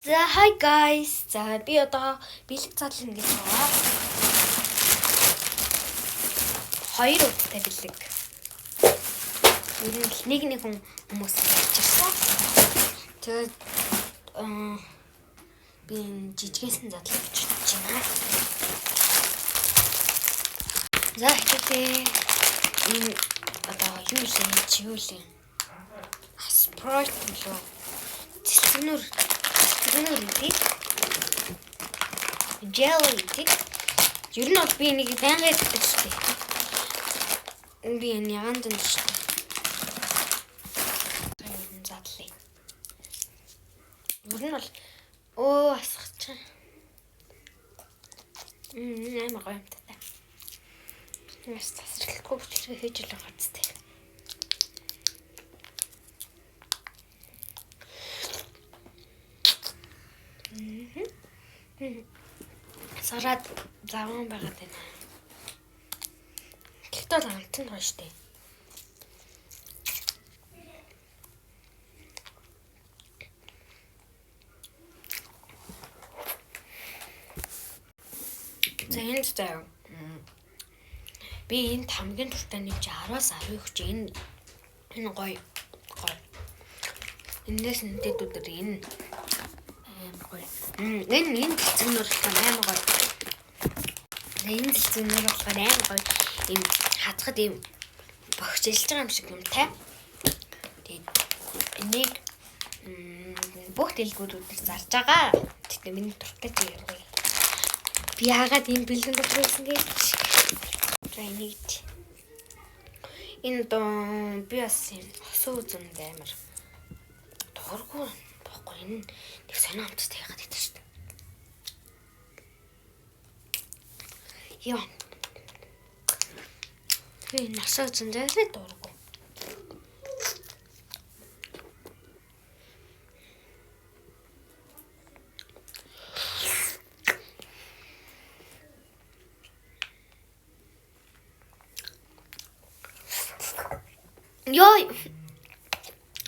За, hi guys. За, би одоо бэлэг задлана гэж байгаа. Хоёр уттай бэлэг. Ер нь л нэг нэг хүн хүмүүс авчирсан. Тэгээд би энэ жижигээсэн задлах гэж бодож байна. За, хэвээ. Энэ одоо юу лээ? Чи юу лээ? Sprite лөө. Цэцгнүр гэдэг. Jelly гэдэг. Ер нь бол би энийг байнга иддэг шүү дээ. Би энэ ягаан зэн шүү дээ. Энэ задлаа. Ер нь бол асгач. Амар гоё юмтай. Яс тасралтгүй бичлэгээ хийж л байгаа зү. Сараад заван байгаад байна. Гэхдээ бол амт нь гоё штэ. За, энэ заяа. Би энд хамгийн дуртай нэг чи 10-аас 10 өгч, энэ гоё гоё. Энээс нэдэд өдөр энэ амар гоё. Энэ цэцгнөр болохоор амар гоё. Энэ цэцгнөр болохоор амар гоё. Ийм хазгад ийм богцолж байгаа юм шиг юмтай. Тэгээд энийг бүх дэлгүүрүүдээр зарж байгаа. Тэгтээ миний дуртай чи юм гоё. Би яагаад ийм бэлэн дотор байсан гэж. За, энийг энэ одоо би бас юм хосон үзэнд амар дургүй байхгүй, энэ нэг сонио амттай яагаад гэдэг шүү дээ. Йоо. Би энэ насаа үзэндээ л дургүй. Йоо.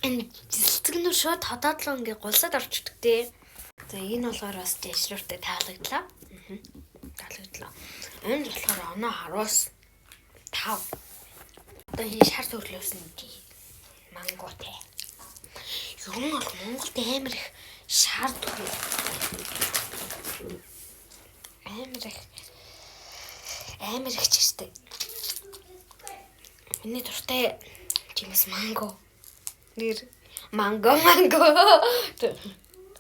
Энэ цэцгнүүд шууд тодоодлоо ингээ гулсаад орчдөг те. За, энэ болохоор бас ажлууртай таалагдлаа. Таалагдлаа. Энэ болохоор оноо 10-аас 5. Одоо энэ шар төрлөөс нь манготай. Ер нь бол Монголд амар их шар төрөл амар их чиртэй. Миний дуртай жимс манго. Нэр манго манго.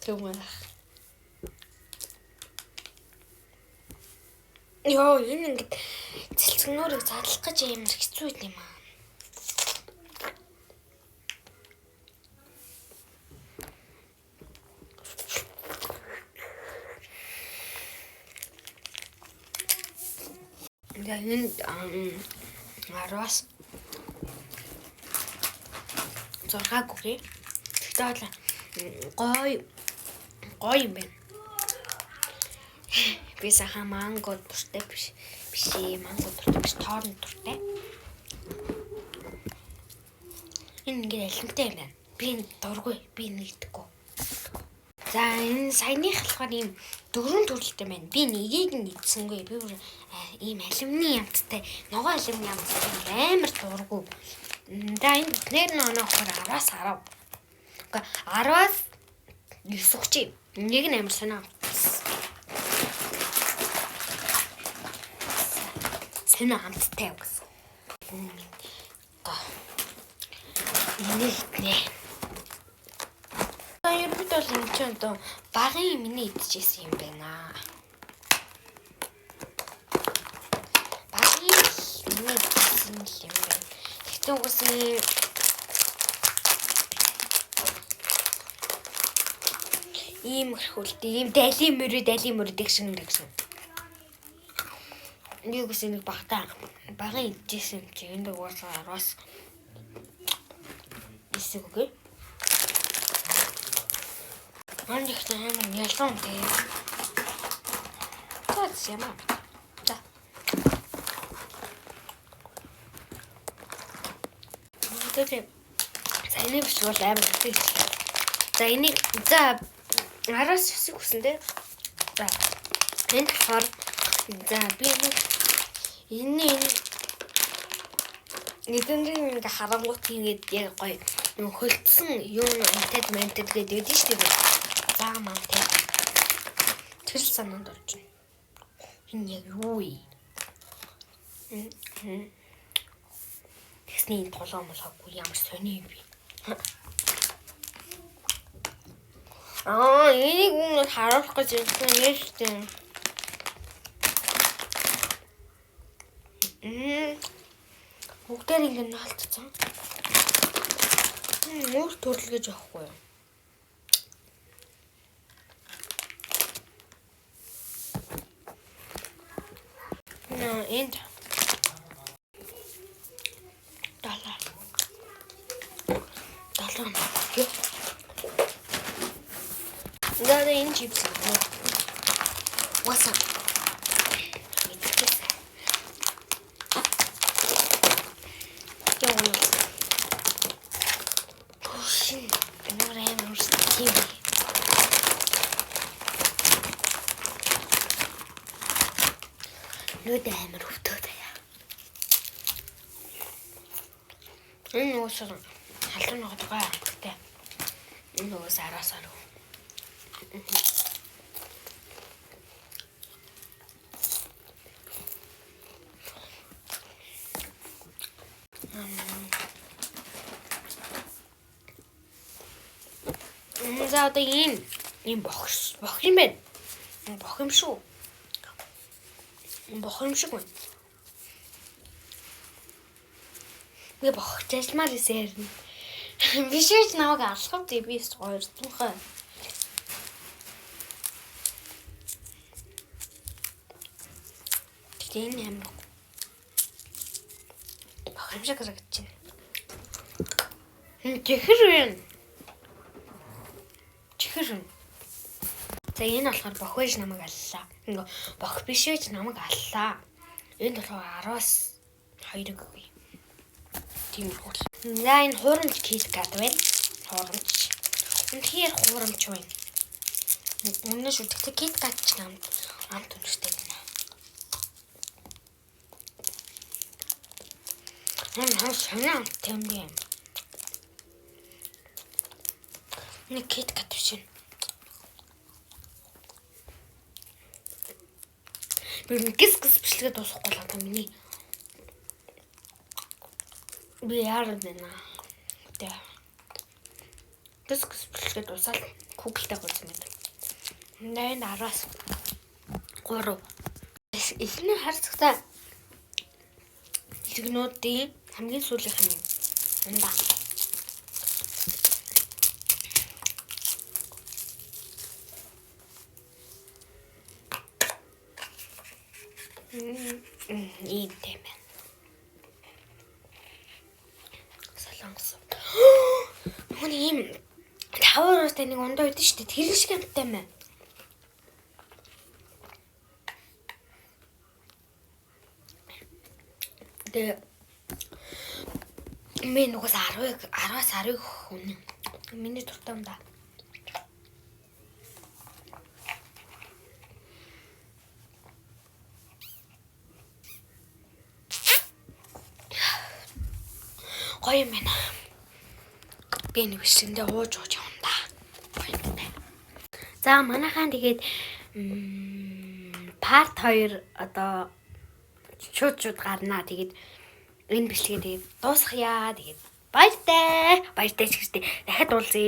Түмэн. Йоо, энэ ингээд цэлцгнүүрийг задлах гэж амар хэцүү байт юм аа. За, энэ 10-аас 6 үгүй. Тэгтээ бол гоё гоё юм байна. Би сайхан манго дуртай биш биш ээ, манго дуртай биш, тоорн дуртай. Энэ ингээд алимтай юм байна. Би энэ дургүй, би нэг идэхгүй. За, энэ саяных болохоор ийм дөрвөн төрөлтэй байна. Би нэгийг нь идсэнгүй. Би бүр ийм алимны амттай, ногоо алимны амттай амар дургүй. За, энэ бүтнээр нь оноо болохоор 10-аас 10. Үгүй, 10-аас 9 өгч. Нэг нь амар сонио сонио амттай гэсэн. Одоо энийг иднэ. За, ерөнхийдөө бол энэ чинь одоо багын миний идчихсэн юм байна. Багын миний идчихсэн юм байна. Тэгтээ угсаа ийм өрхөлт, ийм далийн мөрөө дэгшин дэгшин. Нэг үс нэг багтаа багын идчихсэн юм чи энд угаасаа 10-аас 9 үгүй. Манд их амар ялуун тий. За, ямар. За. Тэгээд саяны бичлэг бол амар их. За, энийг за 10-аас 9 хүсэн те. За. Энэ болохоор за би нэг энэ энэ эднэрийг ингээ харангуут ингээд яг гоё юм хөлдсөн юм амтад мантад гэдэг өгдөн шүү дээ. За мам те. Тэр санаанд орж байна. Энэ яг юу вэ? Тэгсний энэ толгой молоогүй ямар сони юм бэ? Аа, энийг өмнө харуулах гэж ирсэн юм шүү дээ. Бүгдээр ингэ ноолцсон. Өөр төрөл гэж явахгүй юу? Наа, энд 7 7. За энэ чипс авах. What's up? Мэдчихсэн. Яа. Шин ямар амар үрсдэг юм бэ? Нүд амар өвтөө заяа. Энэ уусаа халуун ногоодгой амттай. Энэ уус 10-аас 10. За одоо ийм бох юм байна. Бох юм шүү. Бох юм шиг байна. Би бох ажилламаар исэн хэрнэ. Биш ээ намайг алхав тий би хоёрдунхай. Тэгтээ энэ амар бох юм шиг харагдаж байна. Чихэр байна. Чихэр байна. За энэ болохоор бох байж намайг аллаа. Ингээ бох биш байж намайг аллаа. Энд болохоор 10-аас 2-ыг өгье. Тийм үү. За энэ хуурамч KitKat байна. Хуурамч. Үнэхээр хуурамч байна. Үнэн шүү. Тэгтээ KitKat ч амт үнэртэй байна. Энэ хаа сонио амттай юм бэ? Нэг KitKat биш юм. Би гис гис бичлэгээ дуусгахгүй л одоо миний би яарад байна. Тэ. Гис гис бичлэгээ дуусаад Google-тэй гуйсан байна. 8 10-аас 3. Эхний харцагтай иргэнүүдийн хамгийн сүүлийнх нь юм. Ундаа. Ийм тийм байна. Солонгос. Нөгөө нэг ийм 5 ууртай нэг ундаа өгдөн шүү дээ. Тэр шиг амттай юм байна. Тэгээ би нүгээс 10-аас 10 өгөх үнэ. Миний дуртай юм да. Гоё юм байна. Би нэг бичлэгэндээ ууж явна да. Гоё юм байна. За манайхаа тэгээд part 2 одоо шууд гарнаа. Тэгээд энэ бичлэгээ тэгээд дуусгая. Тэгээд баяртай. Баяртай ч гэжтэй. Дахиад уулзъя.